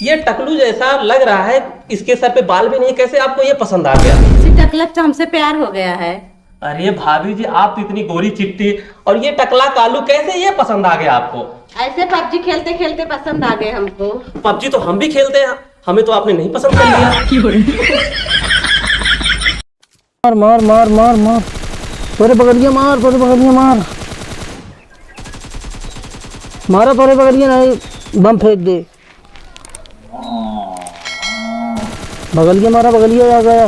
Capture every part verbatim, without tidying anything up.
ये टकलू जैसा लग रहा है, इसके सर पे बाल भी नहीं, कैसे आपको ये पसंद आ गया? इसी टकलक से हमसे प्यार हो गया है। अरे भाभी जी, आप तो इतनी गोरी चिट्टी, और ये टकला कालू, कैसे ये पसंद आ गया आपको? ऐसे पबजी खेलते खेलते पसंद आ गए हमको। पबजी तो हम भी खेलते हैं, हमें तो आपने नहीं पसंद कर लिया। मार, मार, मार, मार, मार। तोरे बगलिया मार, तोरे बगलिया मार। मारा तोरे बगलिया नहीं, बम फेंक दे। बगलिया मारा, बगलिया आ गया।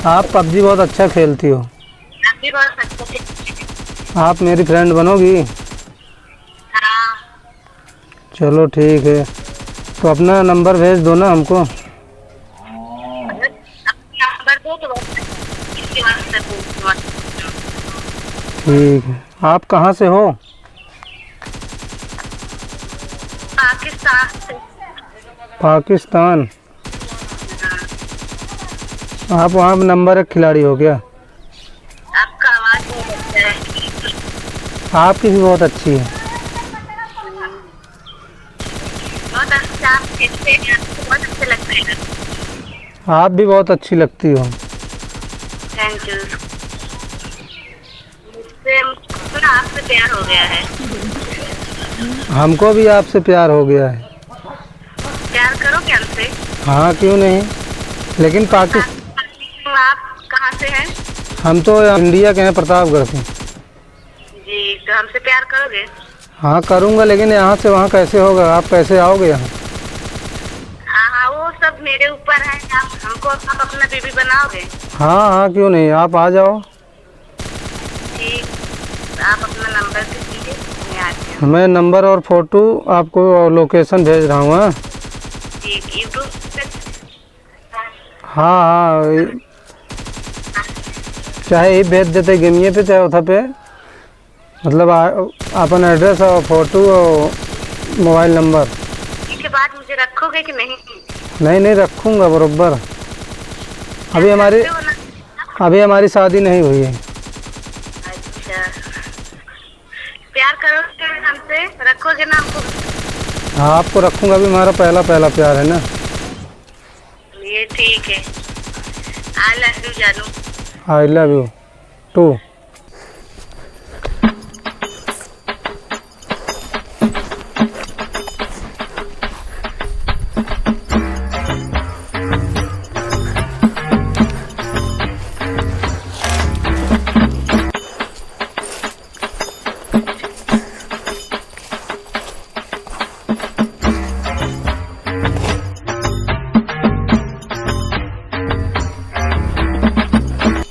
आप पबजी बहुत अच्छा खेलती हो। आप भी बहुत अच्छा खेलते हैं। आप मेरी फ्रेंड बनोगी? हाँ। चलो ठीक है, तो अपना नंबर भेज दो ना हमको। नंबर दो तो WhatsApp, इसके WhatsApp पे। ठीक है, आप कहाँ से हो? पाकिस्तान से। पाकिस्तान? हाँ। आप वहाँ पे नंबर एक खिलाड़ी हो क्या? आपका आवाज बहुत अच्छा है। आपकी भी बहुत अच्छी है। बहुत अच्छा, आप खेलते हैं, आपको बहुत अच्छा लगता है। आप भी बहुत अच्छी लगती हो। Thank you। मुझसे, मुझे ना आपसे प्यार हो गया है। हमको भी आपसे प्यार हो गया है। प्यार करोगे हमसे? हाँ, क्यों नहीं, लेकिन पाकिस्तान। आप कहाँ से हैं? हम तो इंडिया के हैं, प्रतापगढ़ से। जी, तो हमसे प्यार करोगे? हाँ, करूँगा, लेकिन यहाँ से वहाँ कैसे होगा? आप कैसे आओगे यहाँ? हाँ, हाँ, वो सब मेरे ऊपर है। आप हमको, आप अपना बीवी बनाओगे? हाँ, हाँ, क्यों नहीं, आप आ जाओ। ठीक, आप अपना नंबर दे दीजिए, मैं आती हूँ। मैं नंबर और फोटो आपको और लोकेशन भेज रहा हूँ, हाँ? ठीक, YouTube पे। हाँ, हाँ, ये, चाहे ये भेज देते गेमिए पे, चाहे उठा पे, मतलब, आ, अपन एड्रेस और फोटो और मोबाइल नंबर। इसके बाद मुझे रखोगे कि नहीं? नहीं, नहीं, रखूँगा बरोबर। अभी हमारी, रखते हो ना? अभी हमारी शादी नहीं हुई है। अच्छा, प्यार करोगे हमसे, रखोगे ना हमको? हाँ, आपको रखूँगा, अभी हमारा पहला, पहला प्यार है ना। ये ठीक है। I love you जानू। I love you too।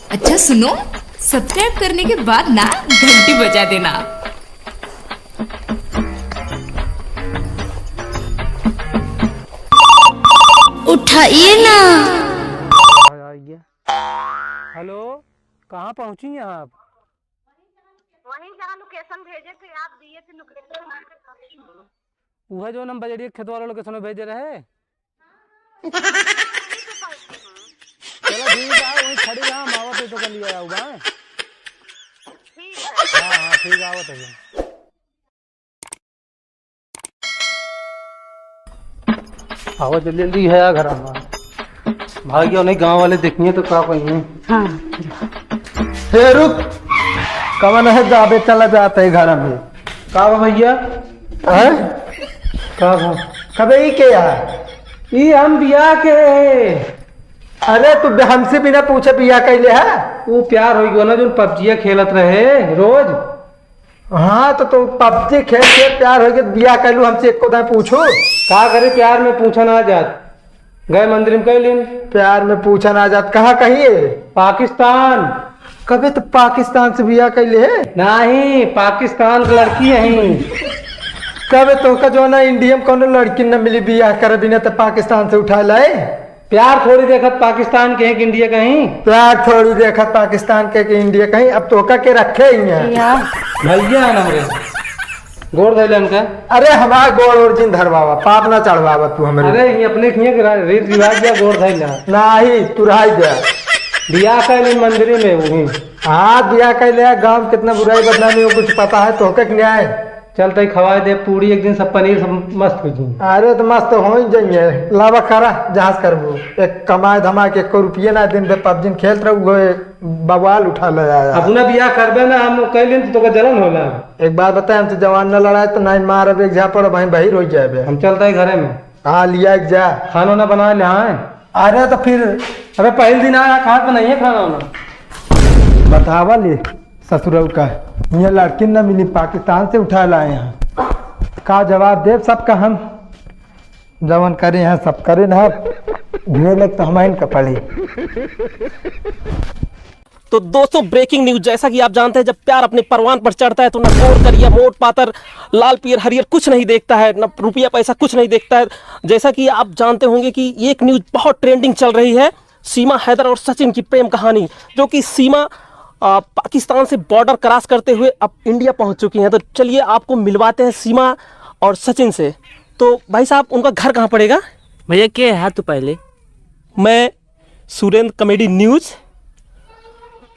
अच्छा सुनो, subscribe करने के बाद ना घंटी बजा देना। उठाइए ना। हेलो, कहाँ पहुँची हैं आप? वहीं जहाँ location भेजे थे आप, दिए थे location, वहाँ पे पहुँची हूँ। उहे जो हम बजरिया खेत वाला location में भेजे रहे। हाँ, हाँ, वहीं पे पहुँची हूँ। चलो ठीक है, वहीं खड़ी रहा, हम आवत है तो कर लिया जाऊँगा, हैं? ठीक है। हाँ, हाँ, ठीक है, आवत है। आवा जल्दी जल्दी है यार घर में। भाग गया, नहीं गाँव वाले देखिए तो का कहिए। हाँ। हे रुक, कवन है जाबे चला जाता है घर में। का बा भैया? हैं? का बा? कबे ई के है? ई हम बियाह के है। अरे तू हमसे बिना पूछे बियाह कैले है? वो प्यार हो गया ना जो पबजिया खेलत रहे रोज। हाँ, तो तू पबजी खेल के प्यार होइगे, बियाह कैलू हमसे एको दाईं पूछू? का करे प्यार में पूछा ना जात, गए मंदिर में कह लेन। प्यार में पूछा ना जात, कहाँ कहिए? पाकिस्तान। कबे तो पाकिस्तान से बियाह कैले है? नहीं, पाकिस्तान के लड़की है। कबे तोहका जो ना इंडिया में कौनो लड़की न मिली बियाह करे बिना तो पाकिस्तान से उठा लाए? प्यार थोड़ी देखत पाकिस्तान के हैं कि इंडिया के हैं। प्यार थोड़ी देखत पाकिस्तान के कि इंडिया के हैं। अब तोहका के रखे ही हैं। भैया है ना हमरे, गोड़ धइले हमका। अरे हमार गोड़ और जिन धरवावा, पाप ना चढ़वावा तू हमरे। अरे ये अपने किए के रा-, रीत रिवाज या गोड़ धइला। नाही, तू रहाई दे। बियाह कैले मंदिर में वही। हाँ, बियाह कैले, गाँव में कितना बुराई बदनामी हो, कुछ पता है तोहका कि न्याय? चल तई खवाए दे पूड़ी एक दिन, सब पनीर सब मस्त हो जी। अरे तो मस्त हो ही जाइए, लावा करा जहाज करबो। एक कमाए धमाए के एको रुपये ना दिन बे, पबजी खेलत रहू, बवाल उठा ले आया। अपना बियाह करबे ना हम कह लेन तो तोका जलन होला। एक बात बताए, हमसे जवान न लड़ाए तो नहीं मारब एक झापड़, वहीं बहिर हो जाबे। हम चलता है घरे में। हाँ, लिया एक जा। खाना ना बना ले आए। अरे तो फिर। अबे पहले दिन आया, कहाँ बनाइए खाना वाना? बतावा ले ससुरऊ का, ये लड़की न मिली, पाकिस्तान से उठा लाए हैं। का जवाब देब सबका हम? जवन करे हैं सब करे ना, ढेर लग तो हमारे इनका पड़ी। तो दोस्तों, ब्रेकिंग न्यूज, जैसा कि आप जानते हैं, जब प्यार अपने परवान पर चढ़ता है तो ना गोर करिया, मोट पातर, लाल पीयर हरियर कुछ नहीं देखता है, ना रुपया पैसा कुछ नहीं देखता है। जैसा कि आप जानते होंगे कि ये एक न्यूज बहुत ट्रेंडिंग चल रही है, सीमा हैदर और सचिन की प्रेम कहानी, जो कि सीमा, आ, पाकिस्तान से बॉर्डर क्रॉस करते हुए अब इंडिया पहुंच चुकी हैं। तो चलिए आपको मिलवाते हैं सीमा और सचिन से। तो भाई साहब, उनका घर कहाँ पड़ेगा? भैया, के है तू पहले? मैं सुरेंद्र कॉमेडी न्यूज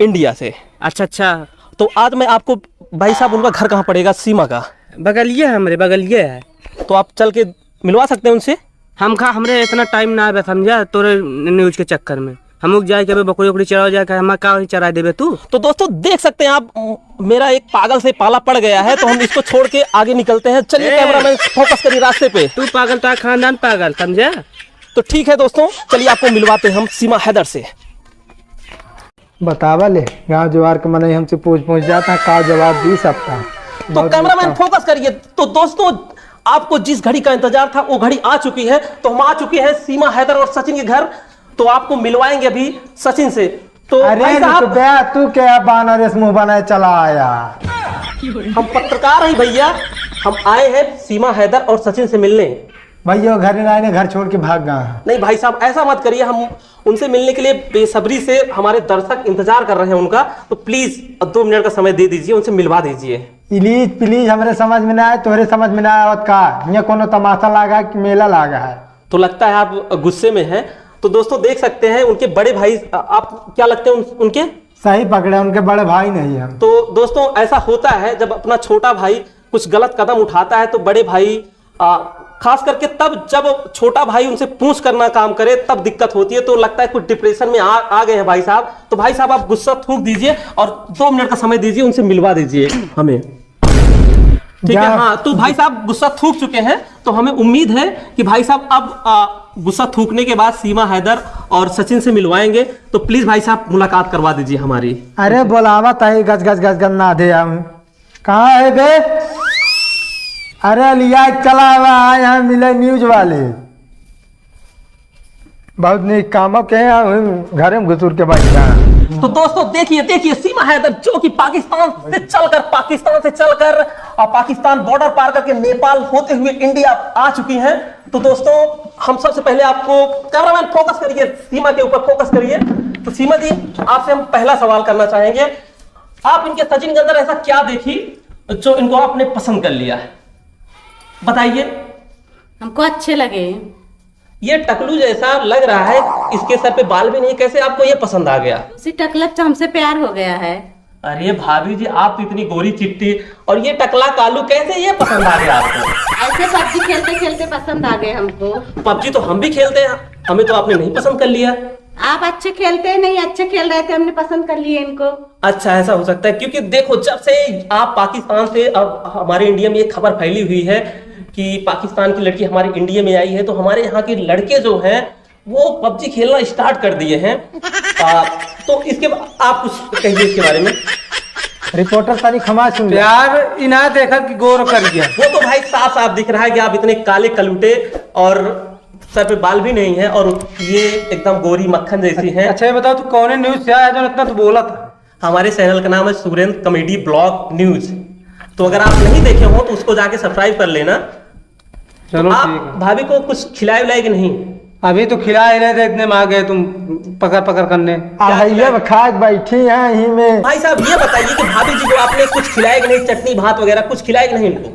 इंडिया से। अच्छा, अच्छा। तो आज मैं आपको, भाई साहब, उनका घर कहाँ पड़ेगा सीमा का? बगलिए है हमरे, बगलिए है। तो आप चल के मिलवा सकते हैं उनसे? हमका, हमरे इतना टाइम ना है, समझा, तोरे न्यूज के चक्कर में। हम लोग जाए के अबे बकरी उकरी चरावे जाए के, हमार का वही चराए देबे तू? तो दोस्तों, देख सकते हैं आप, म-, मेरा एक पागल से पाला पड़ गया है, तो हम इसको छोड़ के आगे निकलते हैं। चलिए ए! कैमरामैन, फोकस करिए रास्ते पे। तू पागल, तेरा खानदान पागल, समझा? तो ठीक है दोस्तों, चलिए आपको मिलवाते हैं हम सीमा हैदर से। बतावा ले, गाँव जवार के मनई हमसे पूछ पूछ जाता है, का जवाब दी सबका। तो बहुत कैमरामैन, अच्छा। फोकस करिए। तो दोस्तों, आपको जिस घड़ी का इंतजार था, वो घड़ी आ चुकी है। तो हम आ चुके हैं सीमा हैदर और सचिन के घर। तो आपको मिलवाएंगे अभी सचिन से। तो अरे भाई साहब, रुक बे, तू क्या बानर इस मुंह बनाए चला आया? हम पत्रकार हैं भैया, हम आए हैं सीमा हैदर और सचिन से मिलने। भैया, घर ना आए, घर छोड़ के भाग गए हैं। नहीं भाई साहब, ऐसा मत करिए, हम उनसे मिलने के लिए बेसब्री से हमारे दर्शक इंतजार कर रहे हैं उनका, तो प्लीज दो मिनट का समय दे दीजिए, उनसे मिलवा दीजिए। प्लीज, प्लीज, हमरे समझ में ना आए, तोहरे समझ में ना आवत का? ये कोनो तमाशा लागा है कि मेला लागा है? तो लगता है आप गुस्से में हैं। तो दोस्तों, देख सकते हैं उनके बड़े भाई, आप क्या लगते हैं उन-, उनके? सही पकड़े, उनके बड़े भाई नहीं हम। तो दोस्तों, ऐसा होता है जब अपना छोटा भाई कुछ गलत कदम उठाता है तो बड़े भाई, आ, खास करके तब जब छोटा भाई उनसे पूछ करना काम करे तब दिक्कत होती है। तो लगता है कुछ डिप्रेशन में आ, आ गए हैं भाई साहब। तो भाई साहब, आप गुस्सा थूक दीजिए और दो मिनट का समय दीजिए, उनसे मिलवा दीजिए हमें। ठीक है, हाँ, तो भाई साहब गुस्सा थूक चुके हैं, तो हमें उम्मीद है कि भाई साहब अब, आ, गुस्सा थूकने के बाद सीमा हैदर और सचिन से मिलवाएंगे। तो प्लीज भाई साहब, मुलाकात करवा दीजिए हमारी। अरे बोलावा ताई, गज गज गज गज ना दे हम। कहाँ है बे? अरे लिया चला हुआ है, यहाँ मिले न्यूज वाले। बहुत नीक काम के हैं, हम घरे में घुसुर के बैठ गए। तो दोस्तों, देखिए, देखिए, सीमा हैदर जो कि पाकिस्तान से चलकर, पाकिस्तान से चलकर और पाकिस्तान बॉर्डर पार करके नेपाल होते हुए इंडिया आ चुकी हैं। तो दोस्तों, हम सबसे पहले आपको, कैमरामैन फोकस करिए, सीमा के ऊपर फोकस करिए। तो सीमा जी, आपसे हम पहला सवाल करना चाहेंगे, आप इनके सचिन के अंदर ऐसा क्या देखी जो इनको आपने पसंद कर लिया है? बताइए। हमको अच्छे लगे। ये टकलू जैसा लग रहा है, इसके सर पे बाल भी नहीं, कैसे आपको ये पसंद आ गया? उसी टकला से हमसे प्यार हो गया है। अरे भाभी जी, आप तो इतनी गोरी चिट्टी और ये टकला कालू, कैसे ये पसंद आ गया आपको? ऐसे पबजी खेलते खेलते पसंद आ गए हमको। पबजी तो हम भी खेलते हैं, हमें तो आपने नहीं पसंद कर लिया। आप अच्छे खेलते नहीं, अच्छे खेल रहे थे, हमने पसंद कर लिए इनको। अच्छा, ऐसा हो सकता है, क्योंकि देखो, जब से आप पाकिस्तान से अब हमारे इंडिया में ये खबर फैली हुई है कि पाकिस्तान की लड़की हमारे इंडिया में आई है, तो हमारे यहाँ के लड़के जो हैं, वो पबजी खेलना स्टार्ट कर दिए हैं। आ, तो इसके बा-, आप कुछ कहिए इसके बारे में। रिपोर्टर तारी खमा सुन ले। प्यार इना देखा कि गौर कर गया। वो तो भाई साफ साफ दिख रहा है कि आप इतने काले कलूटे और सर पे बाल भी नहीं है और ये एकदम गोरी मक्खन जैसी हैं। अच्छा, ये बताओ, तू कौन न्यूज से आया जो इतना तू बोला था? हमारे चैनल का नाम है सुरेंद्र कॉमेडी ब्लॉग न्यूज। तो अगर आप नहीं देखे हो तो उसको जाके सब्सक्राइब कर लेना। चलो, आप ठीक है। भाभी को कुछ खिलाए उलाए कि नहीं? अभी तो खिला ही रहे थे, इतने में आ गए तुम पकड़ पकड़ करने। आ, क्या ये खिलाए? अब खा के बैठी हैं यहीं में। भाई साहब, ये बताइए कि भाभी जी को आपने कुछ खिलाया कि नहीं, चटनी भात वगैरह कुछ खिलाया कि नहीं इनको?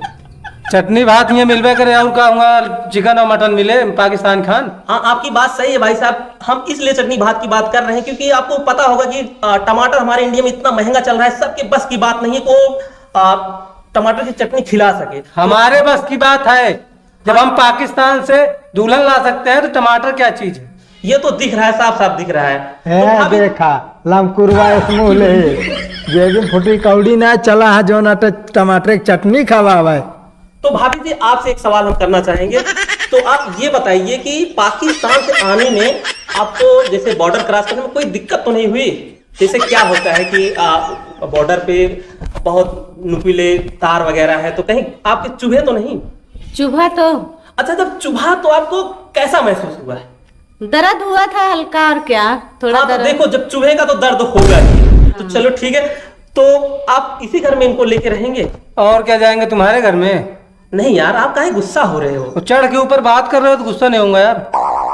चटनी भात ये मिलबे करे, और का हुआ, चिकन और मटन मिले, पाकिस्तान खान। हाँ, आपकी बात सही है भाई साहब, हम इसलिए चटनी भात की बात कर रहे हैं क्योंकि आपको पता होगा कि, आ, टमाटर हमारे इंडिया में इतना महंगा चल रहा है, सबके बस की बात नहीं है। को, आ, टमाटर की चटनी खिला सके। हमारे बस की बात है, जब हम पाकिस्तान से दुल्हन ला सकते हैं तो टमाटर क्या चीज है? ये तो दिख रहा है, साफ साफ दिख रहा है। तो ए, भाभी देखा, लमकुरवा इसमूले, जेबिन फुटी कौड़ी ना चला है, जौन अटे टमाटर की चटनी खवावे। तो भाभी जी, आपसे एक सवाल हम करना चाहेंगे। तो आप ये बताइए कि पाकिस्तान से आने में आपको, जैसे बॉर्डर क्रॉस करने में, कोई दिक्कत तो नहीं हुई? जैसे क्या होता है कि आ, बॉर्डर पे बहुत नुकीले तार वगैरह है, तो कहीं आपके चुभे तो नहीं? चुभा तो। अच्छा, जब चुभा तो आपको कैसा महसूस हुआ है? दर्द हुआ था हल्का, और क्या, थोड़ा हाँ, तो दर्द। देखो, जब चुभेगा तो दर्द होगा ही। तो हाँ। चलो ठीक है, तो आप इसी घर में इनको लेके रहेंगे? और क्या, जाएंगे तुम्हारे घर में? नहीं यार, आप काहे गुस्सा हो रहे हो? वो चढ़ के ऊपर बात कर रहे हो तो गुस्सा नहीं होऊंगा यार।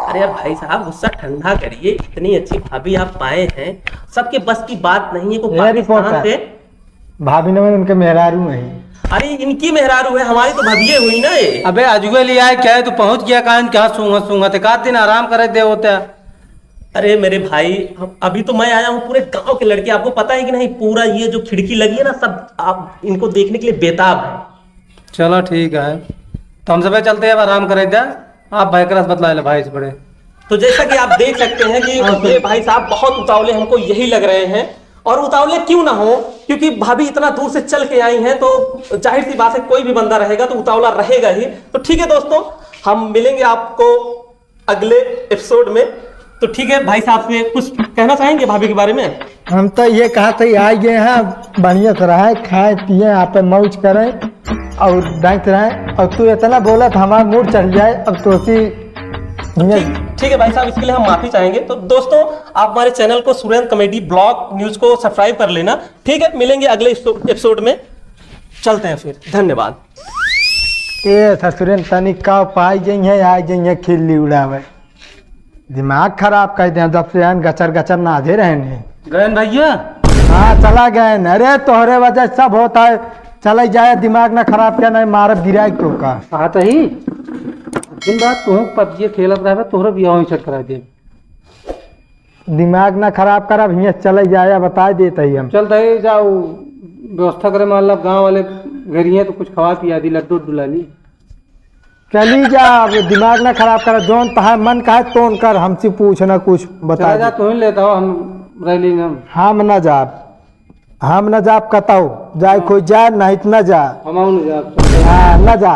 अरे यार भाई साहब, गुस्सा ठंडा करिए, इतनी अच्छी भाभी आप पाए हैं, सबके बस की बात नहीं है। को ए, पाकिस्तान रिपोर्टर। से भाभी न, उनके मेहरारू नहीं। अरे, इनकी मेहरारू है, हमारी तो भभिये हुई ना ये। अबे, अजुए ले आए क्या है, तू पहुंच गया कहाँ, क्या सूंघत सूंघत, एक आध दिन आराम करे दे होता। अरे मेरे भाई, हम, अभी तो मैं आया हूँ, पूरे गांव के लड़के, आपको पता है कि नहीं, पूरा ये जो खिड़की लगी है ना, सब आप इनको देखने के लिए बेताब है। चलो ठीक है, तो हम सब चलते हैं, अब आराम करे दे, आप भाई क्रस बतला ले भाई से बड़े। तो जैसा कि आप देख सकते हैं कि ये भाई साहब बहुत उतावले हमको यही लग रहे हैं, और उतावले क्यों ना हो, क्योंकि भाभी इतना दूर से चल के आई हैं, तो जाहिर सी बात है, कोई भी बंदा रहेगा तो उतावला रहेगा ही। तो ठीक है दोस्तों, हम मिलेंगे आपको अगले एपिसोड में। तो ठीक है, भाई साहब से कुछ कहना चाहेंगे भाभी के बारे में? हम तो ये कहा थे, आ गए हैं, बढ़िया से रहे, खाए पिए, आप मौज करें और डांस रहे। और तू इतना बोला था, हमारा मूड चढ़ जाए। अब तो उसी ठीक, ठीक है भाई साहब, इसके लिए हम माफी चाहेंगे। तो दोस्तों, आप हमारे चैनल को, सुरेंद्र कॉमेडी ब्लॉग न्यूज को सब्सक्राइब कर लेना। ठीक है, मिलेंगे अगले एपिसो-, एपिसोड में। चलते हैं फिर, धन्यवाद। ए ससुरे, तनी का पाई जइहे, आ जइहे खिल्ली उड़ावे। दिमाग खराब कर दे, जब से आन गचर गचर नाधे रहने। गयन भैया? हाँ, चला गयन। अरे, तोहरे वजह से सब होता है। चला जाए, दिमाग ना खराब किया, नहीं मारब गिराई तो का। हाँ, तो ही दिन रात तू पबजी खेलत रहबे, तोहरे बियाह ही छट करा दे। दिमाग ना खराब करब, हियाँ चले जाए, बता देत हई हम। चल दही जाओ, व्यवस्था करे, मान लब गाँव वाले घर ही हैं तो कुछ खवा पिया दी, लड्डू उड्डू ला ली। चली जा, अब दिमाग ना खराब कर, जौन तहार मन कहे तौन कर, हमसे पूछ ना कुछ, बता चला जा, दे। तू ही लेता हो, हम रह ली ना। हम ना जाब, हम ना जाब कतौ, जाए हाँ। कोई जाए, नहीं तो ना जा। हम ना जाब। हाँ, ना जा।